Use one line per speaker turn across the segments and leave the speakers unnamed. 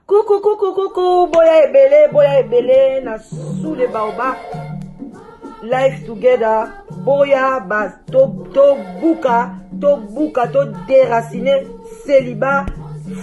Coucou, coucou, coucou, boya ebele, boya ebele, na sous les baobabs, life together, boya, ba, to, to buka, to buka, to déraciner, célibat,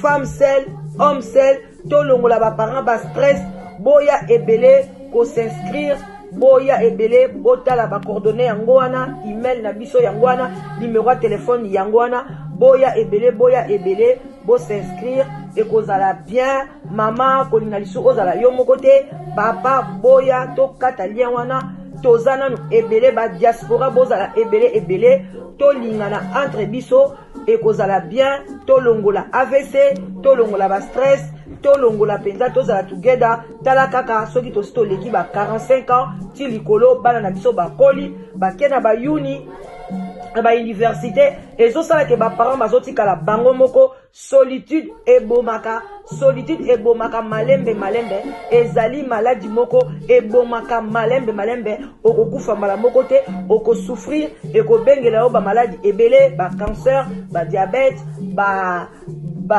femme seule, homme seul, to longola ba parents, ba stress, boya ebele, ko s'inscrire, boya ebele, botala ba coordonnées yango wana, email na biso yango wana, numéro ya téléphone yango wana, boya ebele, boya ebele, bo s'inscrire ekozala bien mama kolinga lisusu ozala yo moko te papa boya tokata lien wana toza nanu ebele ba diaspora bozala ebele ebele tolingana entre biso ekozala bien tolongola avc tolongola ba stress tolongola mpenza tozala together tala kaka soki tosi toleki ba 45 ans ti likolo bana na biso bakoli bake na bayuni na bauniversité ezosala ke baparent bazotikala bango moko solitude ebomaka solitude ebomaka malembe malembe ezali maladi moko ebomaka malembe malembe okokufa mbala moko te okosouffrir ekobengela yo bamaladi ebele bacancer badiabete ba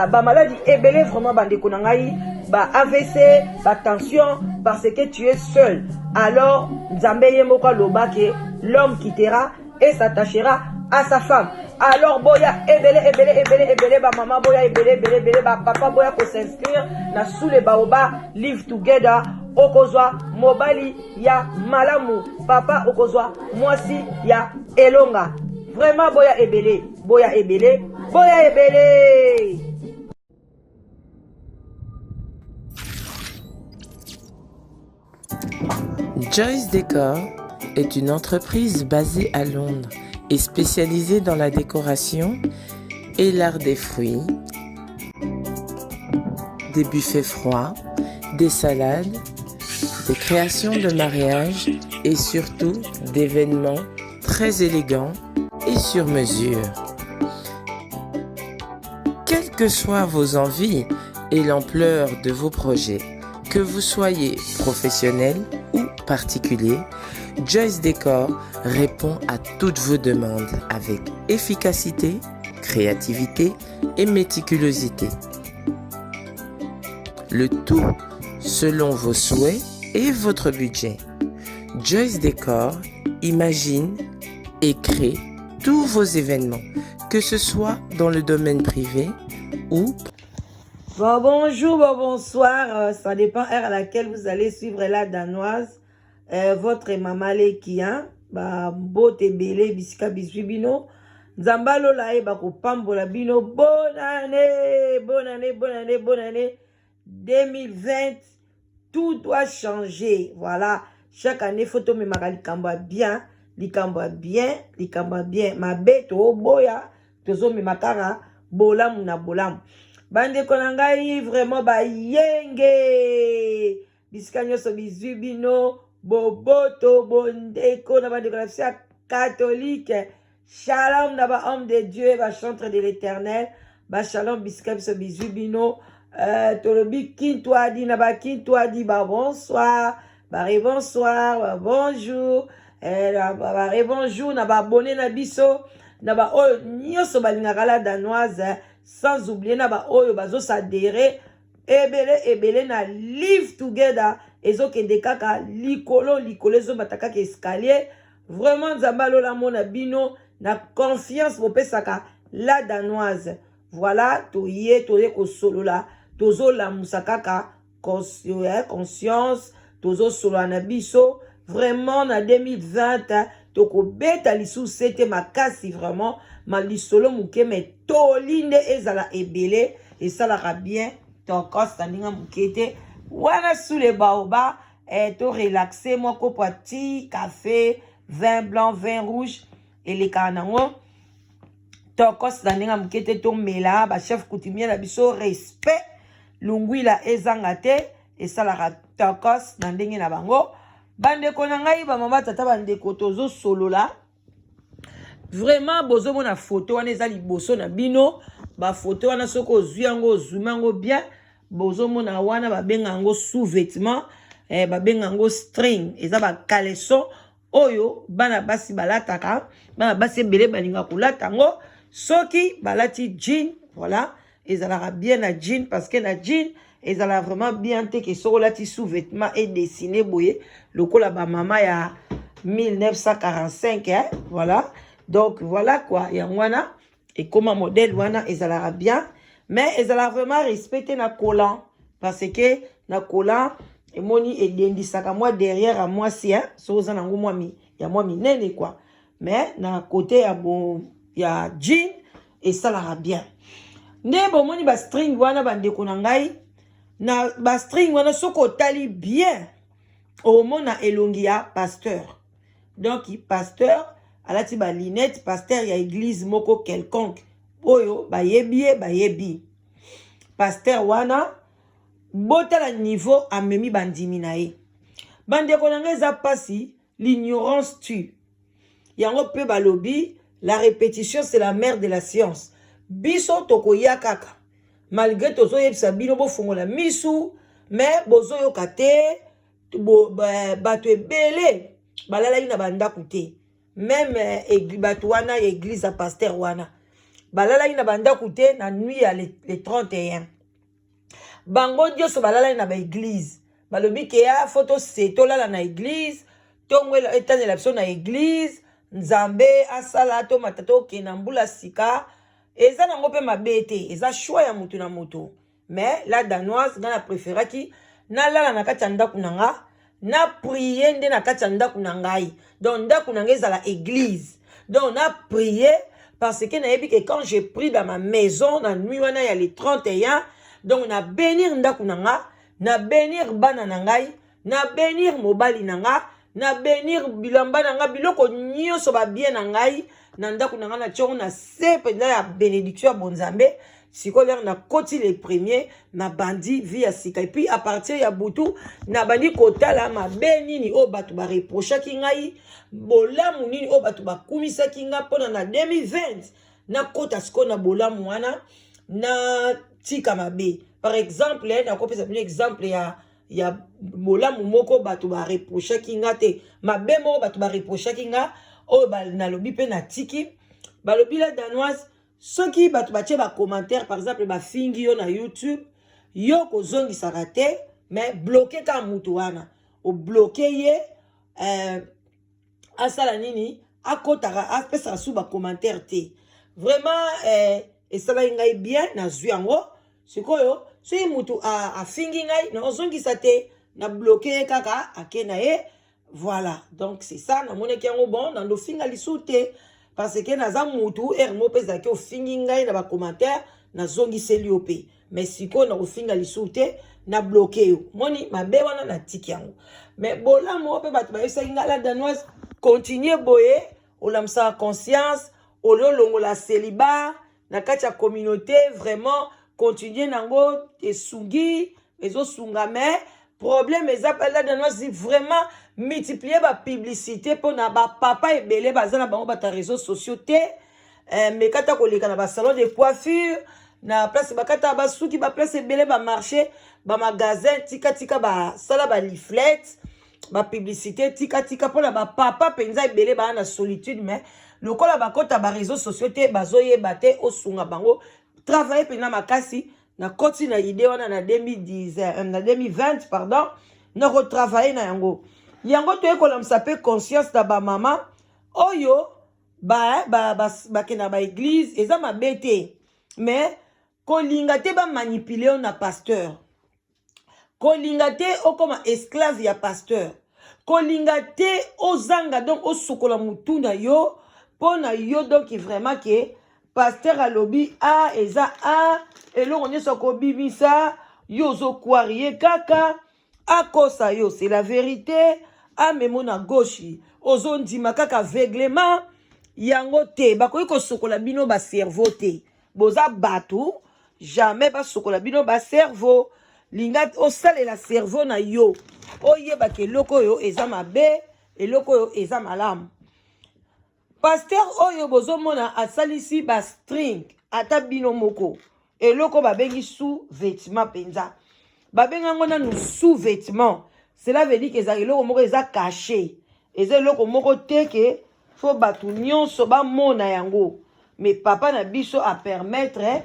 bamaladi ba ebele vraiment bandeko na ngai ba avc ba tension parce que tu es seul alors nzambe ye moko aloba ke l'homme quittera et s'attachera à sa femme alors boya ebele ebele ebele ebele bamama boya ebele ebele ebele bapapa boya kos'inscrire na sous le baoba live together okozwa mobali ya malamu papa okozwa mwasi ya elonga vraiment boya ebele boya ebele boya ebele.
Joyce Decor est une entreprise basée à Londres et spécialisée dans la décoration et l'art des fruits, des buffets froids, des salades, des créations de mariage et surtout d'événements très élégants et sur mesure. Quelles que soient vos envies et l'ampleur de vos projets, que vous soyez professionnel ou particulier, Joyce Decor répond à toutes vos demandes avec efficacité, créativité et méticulosité. Le tout selon vos souhaits et votre budget. Joyce Decor imagine et crée tous vos événements, que ce soit dans le domaine privé ou
Bon, bonjour, bon, bonsoir. Euh, ça dépend heure à laquelle vous allez suivre la danoise. Euh, votre maman leki, hein? Ba mbote ebele bisika bizwi bino. Nzambe alola ye bakopambola bino. Bonne année, bonne année, bonne année, bonne année. 2020, tout doit changer. Voilà. Chaque année, faut tomemaka likambo ya bien, likambo ya bien, likambo ya bien. Mabe toboya, tozomema kaka bolamu na bolamu. Bandeko na ngai vraiment bayenge bisika nyonso bizwi bino boboto bondeko na bandeko na biso ya katolike shalom na ba homme de dieu ba chantre de l'éternel ba shalom bisika biso bizwi bino euh, tolobi kintwadi na ba kintwadi ba bonsoir ba rebonsoir ba bonjour eh, ba rebonjour na ba abonné na biso na ba oyo nyonso balingaka la danoise sans oublier na ba oyo bazosadere ebele ebele na live together ezokende kaka likolo likolo ezomata kaka escalier vraiment nzambe alola amona bino na confiance bopesaka la danoise voilà toye toye kosolola tozolamusa kaka eh, conscience tozosolola na biso vraiment na 2020 tokobeta lisusu sete makasi vraiment ma lisolo moke me toli nde ezala ebele esalaka bien tokos na ndenge moke te wana sous le baoba eh, to relaxe mwa kopo ya ti cafe vin blanc vin rouge elekaka nango tokos na ndenge moke te tomela bachef coutumier na biso respect lungwila ezanga te esalaka tokos na ndenge na bango bandeko na ngai bamama tata bandeko tozosolola vraiment bozomona foto wana eza liboso na bino. Bafoto wana, soki ozwi yango, ozumi yango bien, bozomona wana babenga yango sous-vêtement, babenga yango string. Eza bacaleçon oyo bana basi balataka. Bana basi ebele balingaka kolata yango soki balati jean. Voilà, ezalaka bien na jean, parce que na jean ezalaka vraiment bien te ke soki olati sous-vêtement edessine boye lokola bamama ya 1945, eh? Voilà, donc voilà quoi. Yango wana ekóma modèle wana, ezalaka bien, mais ezalaka vraiment respecté na collant, parce que na collant emoni edendisaka mwa derrière ya mwasi, hein? Soki oza nango mwa ya mwa minene quoi. Mais na côté ya, bo, ya jean esalaka bien. Nde bomoni bastring wana, bandeko na ngai. Na bastring wana, soki otali bien, omona elongi ya pasteur. Donc pasteur alati balunettes, pasteur ya église moko quelconque oyo bayebi ye, bayebi pasteur wana. Botala niveau amemi bandimi na ye. Bandeko na ngai, eza mpasi. L'ignorance tue. Yango mpe balobi: la répétition, c'est la mère de la science. Biso tokoya kaka, malgré tozoyebisa bino bofongola misu, mais bozoyoka te. Bato ebele balalaki na bandako te. Même bato wana ya église ya pasteur wana balalaki na bandako te na nuit ya le 31. Bango nyonso balalaki na baéglise. Balobi ke ya fo tose tolala na église, ntongo etanela biso na église, Nzambe asala tomata, tokende na mbula sika. Eza nango mpe mabe te, eza choix ya motu na moto. Mais la Danoise, ngai na préféraki nalala na kati ya ndako na nga, na prie nde na kati ya ndako na ngai. Donc ndako na ngai ezala église. Donc na prie parce que nayebi ke quand je prie dans ma maison na nuit wana ya le 31, donc na bénir ndako na nga, na bénir bana na ngai, na bénir mobali na nga, na bénir bilamba na nga, biloko nyonso, babiens na ngai na ndako na ngai, na tiongo na se mpenza ya bénédiction ya bonzambe. Sikoyo lere nakoti le premier, nabandi vie ya sika. Et puis à partir ya butu, nabandi kotala mabe nini oyo bato bareprochaki ngai, bolamu nini oyo bato bakumisaki ngai mpona na 2020. Nakota sikoyo na bolamu wana, natika mabe. Par exemple, nakopesa bino exemple ya bolamu moko bato bareprochaki nga te, mabe moko bato bareprochaki nga oyo nalobi mpe natiki. Balobi: la Danoise, soki bato batie bacommentaire, par exemple bafingi yo na YouTube, yo kozongisaka te, mais bloque kaka mutu wana, obloke ye, asala nini, akotaka, apesaka su bacommentaire te. Vraiment, esalaki ngai bien. Nazwi yango sikoyo, soki mutu afingi ngai, naozongisa te, na bloque ye kaka, ake na ye. Voilà, donc c'est ça. Namonaki yango bon, nandofinga lisusu te, parce que naza mutu ere moko mpe ezalaki ofingi ngai na bacommentaire, nazongiseli yo mpe. Mais sikoyo nakofinga lisusu te, na bloque yo. Moni mabe wana, natiki yango. Mais bolamu oyo mpe bato bayebisaki ngai: la Danoise, continue boye, olamusaka conscience, olie olongola célibat na kati ya communauté. Vraiment, continue nango, esungi, ezosunga. Mais problème eza, la Danoise, vraiment multiplier bapublicité mpona bapapa ebele baza na bango bato ya réseaux sociaux te. Mais kata koleka na basalon de coiffure, na place bakata basuki, baplace ebele, bamarché, bamagasin, tikatika basala baleaflet, bapublicité, tikatika mpona bapapa mpenza ebele baa na solitude, mais lokola bakɔta baréseaux sociaux te, bazoyeba te. Osunga bango, travaille mpenza makasi. Nakoti na idée wana na 2010, na 2020, pardon, nakotravaille na yango. Yango toyekolamisa mpe conscience na bamama oyo bakenda baéglise. Eza mabe te, mais kolinga te bamanipule yo na pasteur, kolinga te okóma esclave ya pasteur, kolinga te ozanga. Donc osukola motu na yo mpo na yo. Donc vraiment ke pasteur alobi a eza a eloko nyonso akobimisa yo, ozokwari ye kaka, akosa yo, c'est la vérité. Amemo na gauche, ozondima kaka aveuglement. Yango te, bakoki kosokola bino bacerveau te. Boza bato, jamais basokola bino bacerveau. Linga osalela cerveau na yo, oyebaka eloko oyo eza mabe, eloko oyo eza malamu. Pasteur oyo bozomona asalisi bastring. Ata bino moko, eloko babengi sous vêtement mpenza, babengi yango nanu sous vêtement, cela veut dire que ezalaka eloko moko eza caché, eza eloko moko te ke fo bato nyonso bamona yango. Mais papa na biso a permettre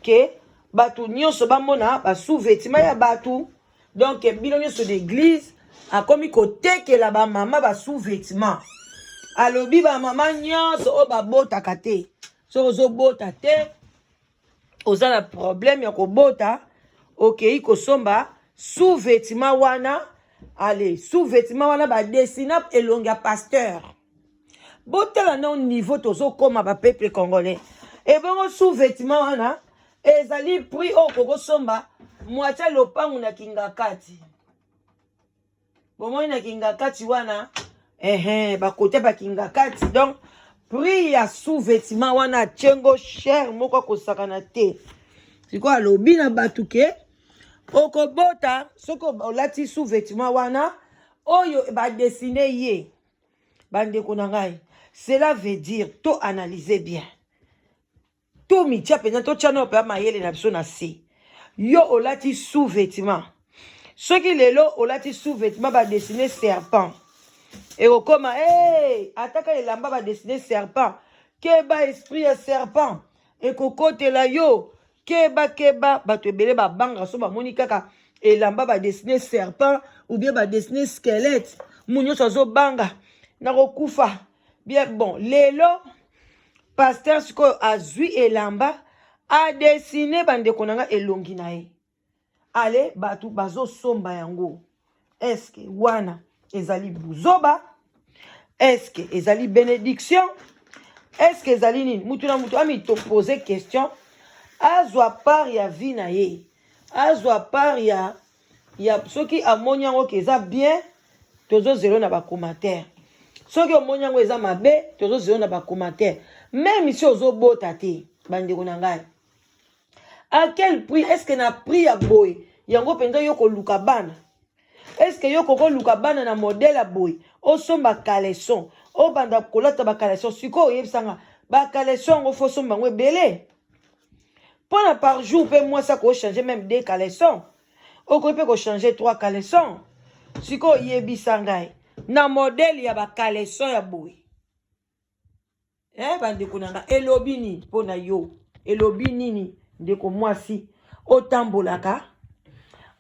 ke bato nyonso bamona ba sous vêtement ya bato. Donc bino nyonso d'église, akomi kotekela bamama ba sous vêtement. Alobi bamama nyonso oyo babotaka te, soki ozobota te, oza na problème ya kobota, okei kosomba sous vêtement wana. Ale sous vêtement wana badessina elongi ya pasteur. Botala na niveau tozokóma, bapeuple congolais. Ebongo sous vêtement wana ezali prix oyo kokosomba moitié lopangu na Kingakati. Bomoi na Kingakati wana, ehe, bakote Bakingakati. Donc prix ya sous-vêtement wana atiengo cher moko akosakana te. Sikoyo alobi na bato ke okobota soki olati sous-vêtement wana oyo badessiner ye. Bandeko na ngai, cela veut dire to analyse bien, to mitia mpenza, totya nao mpenza mayele na biso na se. Yo olati sous-vêtement, soki lelo olati sous-vêtement badessiner serpent, ekokoma hey, ataka elamba badessiner serpent, keba, esprit ya serpent ekokotela yo, keba keba. Bato ebele babangaka so bamoni kaka elamba badessiner serpent ou bien badessiner squelette, mu nyonso azobanga nakokufa. Bien, bon, lelo pasteur sikoyo azwi elamba adessiner, bandeko na nga, elongi na ye. Ale bato bazosomba yango. Eske wana ezali buzoba? Eske ezali bénédiction? Eske ezali nini? Mutu na mutu amipose question, azwa part ya vie na ye, azwa part ya soki amoni yango ke eza bien, tozozela na bacommentaire. Soki omoni yango eza mabe, tozozela na bacommentaire. Même si ozobota te, bandeko na ngai, à quel prix? Est ce que na prix ya boye yango mpenza yo koluka bana? Est ce que yo kokoluka bana na modèle ya boye, osomba caleçon, obanda kolata bacaleçon? Sikoyo oyebisanga, bacaleçon yango fo osomba yango ebele mpona par jour mpe mwasi akochange même deux caleçon, okoki mpe kochange trois caleçon. Sikoyo oyebisa ngai, na modèle ya bacaleçon ya boye, eh, bandeko na nga, elobi nini mpo na yo? Elobi nini, ndeko mwasi otambolaka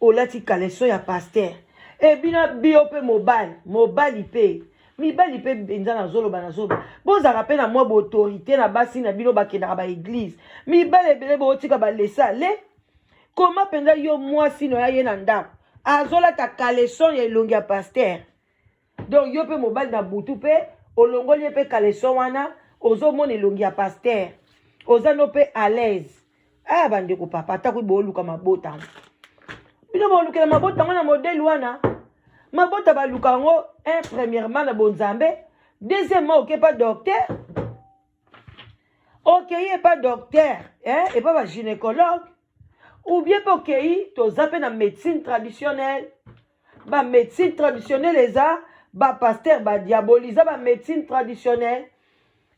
olati caleçon ya pasteur? Ebina bio mpe mobali, mobali mpe mibali mpe mpenza, nazoloba, nazoloba, bozalaka mpe na mwa baautorité na basi na bino bakendaka baéglise. Mibali ebele bootika balesa ale koma mpenza. Yo mwasi no ya ye na ndako azolata caleçon ya elongi ya pasteur. Donc yo mpe mobali, na butu mpe olongoli ye mpe caleçon wana, ozomona elongi ya pasteur, oza no mpe à l'aise. Aya bandeko, papa, atako booluka mabota yango, bino bolukela mabota yango na modèle wana. Mabota baluka yango un, premièrement na bonzambe, deuxièmement oke pa docteur, okei epa docteur, eh, epa bagynécologue, ou bien mpe okei, toza mpe na médecine traditionnelle. Bamédecine traditionnelle eza, bapasteur badiaboliza bamédecine traditionnelle,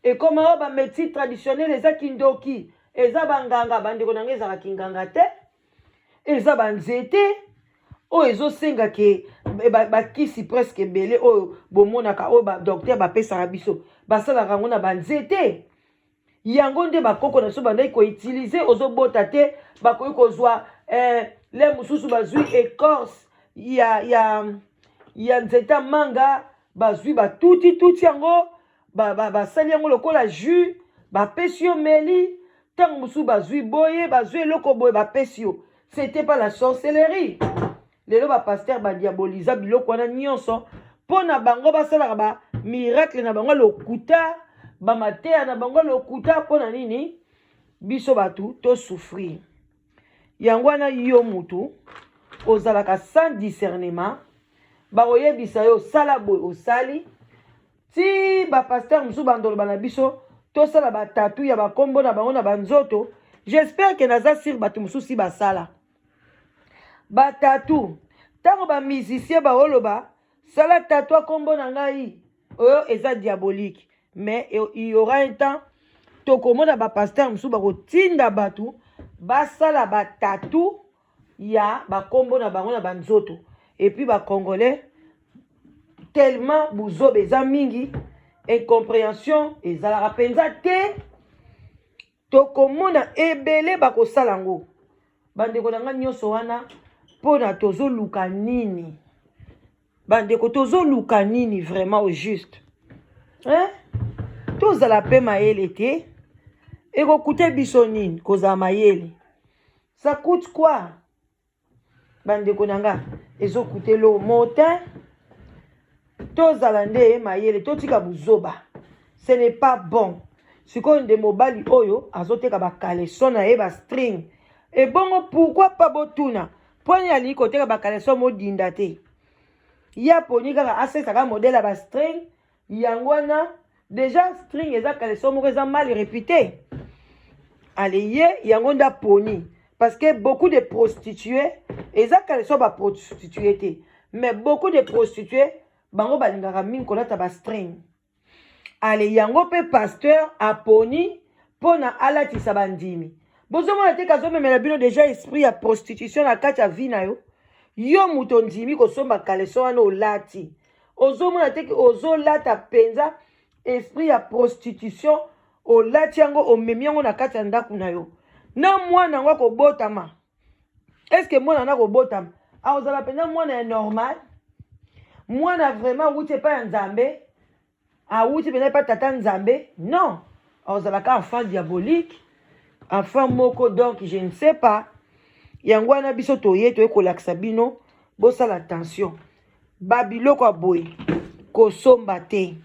ekoma oyo bamédecine traditionnelle eza kindoki, eza banganga. Bandeko na ngai, ezalaka kinganga te, eza banzete oyo ezosenga ke bakisi presque ebele oyo bomonaka, oyo badocteur bapesaka biso, basalaka yango na banzete. Yango nde bakoko na biso bandaki koutiliser. Ozobota te, bakoki kozwa le mosusu, bazwi écorce ya nzete ya manga, bazwi batutituti yango, basali yango lokola jus, bapesi yo meli. Ntango mosusu bazwi boye, bazwi eloko boye, bapesi yo. C'était pas la sorcellerie. Lelo bapasteur badiaboliza biloko wana nyonso mpo na bango basalaka bamiracle na bango lokuta, bamateya na bango lokuta. Mpo na nini biso bato tosouffrir? Yango wana yo mutu ozalaka sans discernement, bakoyebisa yo osala boye, osali ti. Bapasteur mosusu bandoloba na biso tosala batatu ya bakombo na bango na banzoto. J'espère ke naza sur bato mosusu si basala batatu. Ntango bamusicien baoloba sala tatou nkombo na ngai, oyo eza diabolique. Mais il y aura un temps Tokomona bapasteur mosusu bakotinda bato basala batatu ya bakombo na bango na banzoto. Et puis bacongolais, tellement buzoba eza mingi, incompréhension ezalaka mpenza te. Tokomona ebele bakosala yango. Bandeko na ngai, nyonso wana mpona tozoluka nini? Bandeko, tozoluka nini vraiment au juste, hein? Tozala mpe mayele te. Ekokute biso nini kozala mayele? Ça coûte quoi, bandeko na nga? Ezokute eloko mo te. Tozala nde mayele, totika buzoba, ce n'est pas bon. Sikoyo nde mobali oyo azoteka bacaleçon na ye, bastring. Ebongo pourquoi pas botuna mpo nini alingi koteka bacaleçon modinda te? Ye aponi kaka asesaka modèle ya bastring yango wana. Déjà string eza caleçon moko eza mal réputé. Ale, ye yango nde aponi, parce que beaucoup de prostituées, eza caleçon baprostituée te, mais beaucoup de prostituées, bango balingaka mingi kolata bastring. Ale, yango mpe pasteur aponi mpona alatisa bandimi. Bozomona te kazomemela bino déjà esprit ya prostitution na kati ya vie na yo? Yo moto ondimi kosomba caleçon wana olati, ozomona te ke ozolata mpenza esprit ya prostitution? Olati yango, omemi yango na kati ya ndako na yo na mwana yango akobotama. Est-ce mwana wana akobotama akozala mpenza mwana ya normal, mwana vraiment awuti epai ya Nzambe, awuti mpenza epai tata Nzambe? Non, akozalaka enfant diabolique, enfant moko donc je ne sais pas. Yango wana biso toye kolakisa bino, bosala attention. Babiloko ya boye, kosomba te,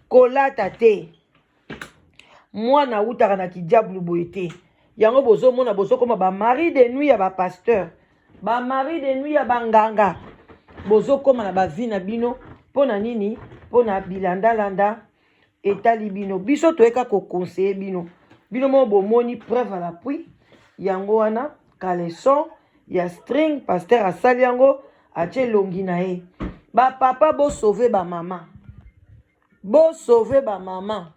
kolata te. Mwana awutaka na kidiabulu boye te. Yango bozomona bozokoma bamari de nuit ya bapasteur, bamari de nuit ya banganga. Bozokoma na bavie na bino mpo na nini? Mpo na bilandalanda etali bino. Biso toyeka koconseiller bino, bino moko bomoni preuve à l'appui. Yango wana caleçon ya string, pasteur asali yango, atie elongi na ye. Bapapa, bosauve bamama, bosauve bamama,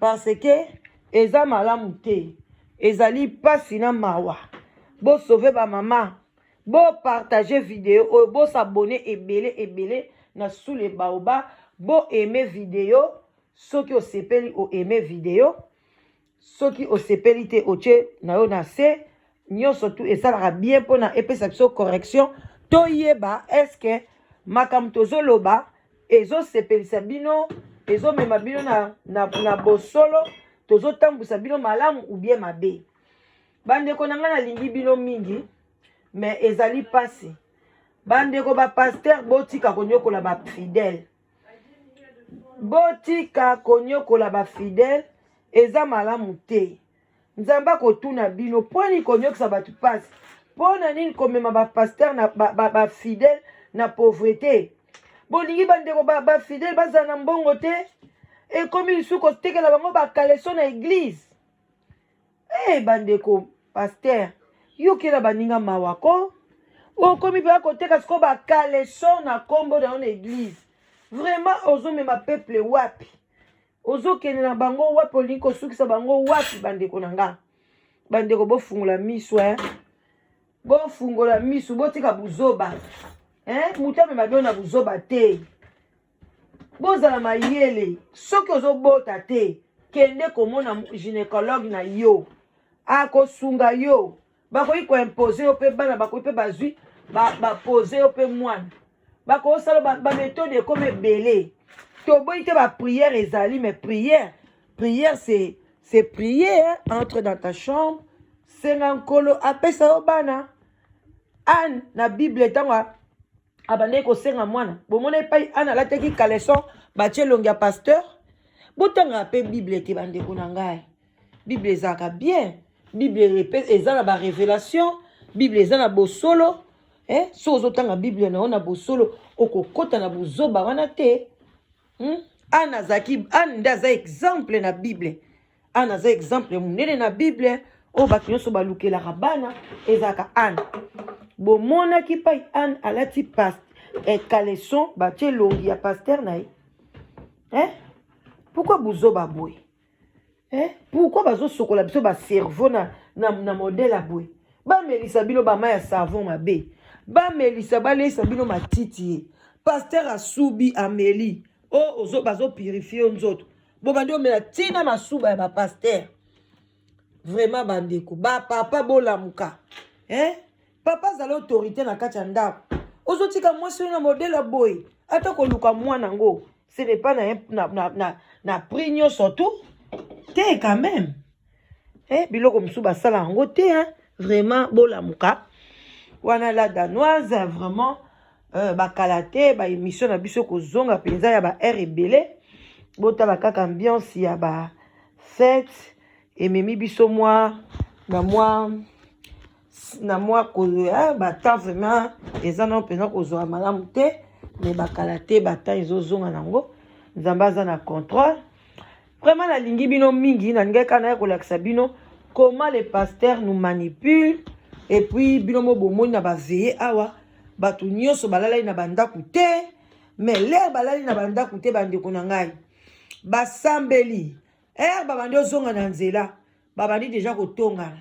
parce que eza malamu te, ezali mpasi na mawa. Bosauve bamama, bopartage video oyo, bos'abonner ebele ebele na Sous le Baobab, boaime video. Soki osepeli, oaime video. Soki osepeli te, otie na yo na se. Nyonso tu esalaka bien mpona epesa biso correction, toyeba est-ce makambo tozoloba ezosepelisa bino, ezomema bino na bosolo, tozotambwisa bino malamu ou bien mabe. Bandeko na ngai, nalingi bino mingi, mais ezali mpasi. Bandeko bapasteur, botika konyokola bafidèle, botika konyokola bafidèle, eza malamu te. Nzambe akotuna bino mpo nini konyokisa bato mpasi, mpo na nini komema bapasteur na bafidèle na pauvreté. Bolingi bandeko bafidèle bazala na mbongo te, ekomi lisusu kotekela bango bacaleçon na église. E bandeko pasteur, yokela baninga mawa ko. Okomi mpe akoteka sikoyo bacaleçon na nkombo na yo na église. Vraiment, ozomema peuple wapi? Ozokende na bango wapi? Olingi kosukisa bango wapi? Bandeko na nga, bandeko, bofungola miso, eh? Bofungola miso, botika buzoba, eh? Moto amema bino na buzoba te. Bozala mayele. Soki ozobota te, kende komona gynécologue na yo, akosunga yo. Bakoki koimpose yo mpe bana, bakoki mpe bazwi bapose yo mpe mwana, bakosala baméthode ekoma ebele. Toboyi te, baprière ezali, mais prière, prière, c'est prier, hein? Entre dans ta chambre, senga Nkolo apesa yo bana. Anne na Bible, ntango abandaki kosenga mwana, bomona epai Anne alataki caleçon, batie elongi ya pasteur? Botangaka mpe Bible te, bandeko na ngai. Bible ezalaka bien, Bible eza na barévélation, Bible eza na bosolo, eh? So ozotanga Bible na yo na bosolo, okokɔta na bozoba wana te, Anne azalaki, Anne nde aza exemple na Bible. Anne aza exemple monene na Bible oyo bato nyonso balukelaka bana, ezalaka Anne. Bomonaki pai Anne alati caleçon, batie elongi ya pasteur na ye, eh? Pourquoi bozoba boye? Eh? Pourquoi bazosokola biso bacerveau na, na, na modele ya boye? Bamelisa bino bama ya savon mabe, bamelisa baleisa bino matiti ye paster asubi ameli o oh, ozo bazopurifie yo nzoto, bobandi omela ntina masuba ya bapaster. Vraiment bandeko bapapa bolamuka eh? Papa azala autorité na kati ya ndako, ozotika mwasi oyo na modele ya boye, ata koluka mwana yango ce n'est pas na, na, na, na, na prix nyonso tout te quand même eh, biloko mosusu basala yango te hein? Vraiment bolamuka wana la danoise vraiment bakala te baémission na biso kozonga mpenza ya ba heure ebele. Botala kaka ambiance ya ba fête ememi biso mwa na mwa na mwa batemps vraiment eza nano mpenza kozwa malamu te, me bakala te batemps ezozonga nango. Nzambe aza na contrôle. Vraiment nalingi bino mingi, nalingai kaka naya kolakisa bino comment les pasteurs nous manipulent. Et puis bino mo bomoni na baveillée awa, bato nyonso balalai na bandako te, mais l'heure balali na bandako te, bandeko na ngai basambeli, heure babandi ozonga na nzela, babandi deja kotongana.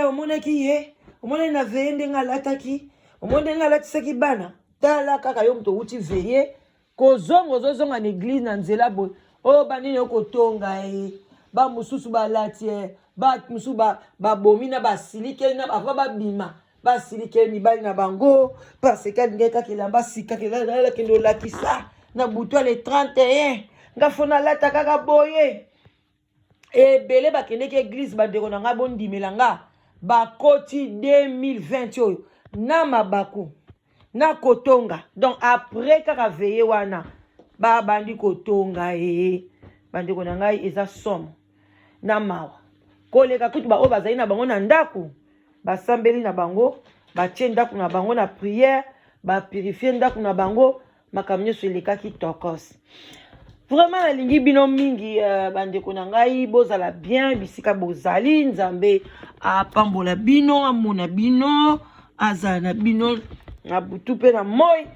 Omonaki ye, omonaki na veillée ndenge alataki, omoni ndenge alatisaki bana. Tala kaka yo moto outi veillée, kozonga, ozozonga na église, na nzela boye oyo banini okotonga ye, bamosusu balati ye, bamosusu babomi na basilikeli na bava babima, basilikeli mibali na bango parce que alingaki kaka elamba sika kende olakisa na butu ya le 31, nga fo nalata kaka boye. Ebele bakendeki église, bandeko na ngai, bondimela nga, bakoti 2020 oyo na mabaku na kotonga. Donc après kaka veillée wana, babandi kotonga ye. Bandeko na ngai, eza somo na mawa koleka kutu baoyo bazali na bango na ndako, basambeli na bango, batie ndako na bango na prière, bapurifie ndako na bango, makambo nyonso elekaki tokos. Vraiment nalingi bino mingi, bandeko na ngai, bozala bien bisika bozali. Nzambe apambola bino, amona bino, azala na bino na butu mpe na moi.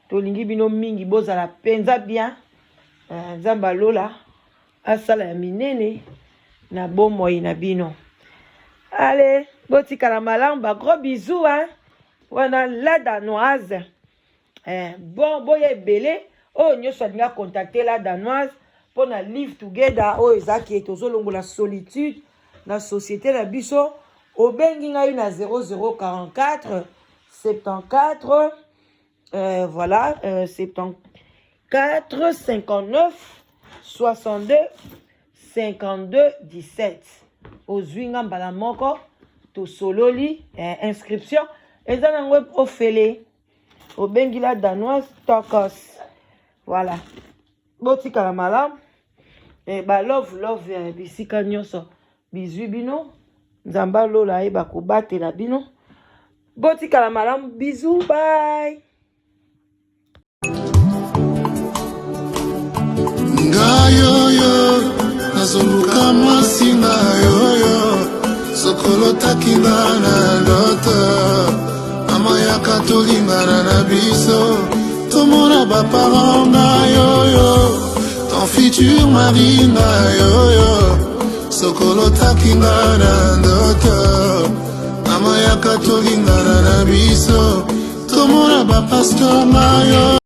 Tolingi bino mingi, bozala mpenza bien. Nzambe alola asala ya minene na bomoi na bino. Ale, botikala malamu, bagros bisous hein? Wana la danoise. Bon, boya ebele oyo nyonso alingi acontacte la danoise mpona live together oyo ezaki tozolongola solitude na société na biso, obengi ngai na 0044 74 voilà, 74 59 62 52 17. Ozwi nga mbala moko, tosololi. Inscription eza nango ofele, obengi la danoise tokos. Voilà, botikala malamu. Balove love ya bisika nyonso bizwi bino, Nzambe alola ayeba kobatela bino. Botikala malamu, bisous, bye.
Ngai oyo nazoluka mwasi, ngai oyo sokolotaki nga na ndoto, mama yaka tolingana na biso, tomona baparent. Ngai oyo ton futur mari, ngai oyo sokolotaki nga na ndoto, mama yaka tolingana na biso, tomona bapasteur. Ngai oyo.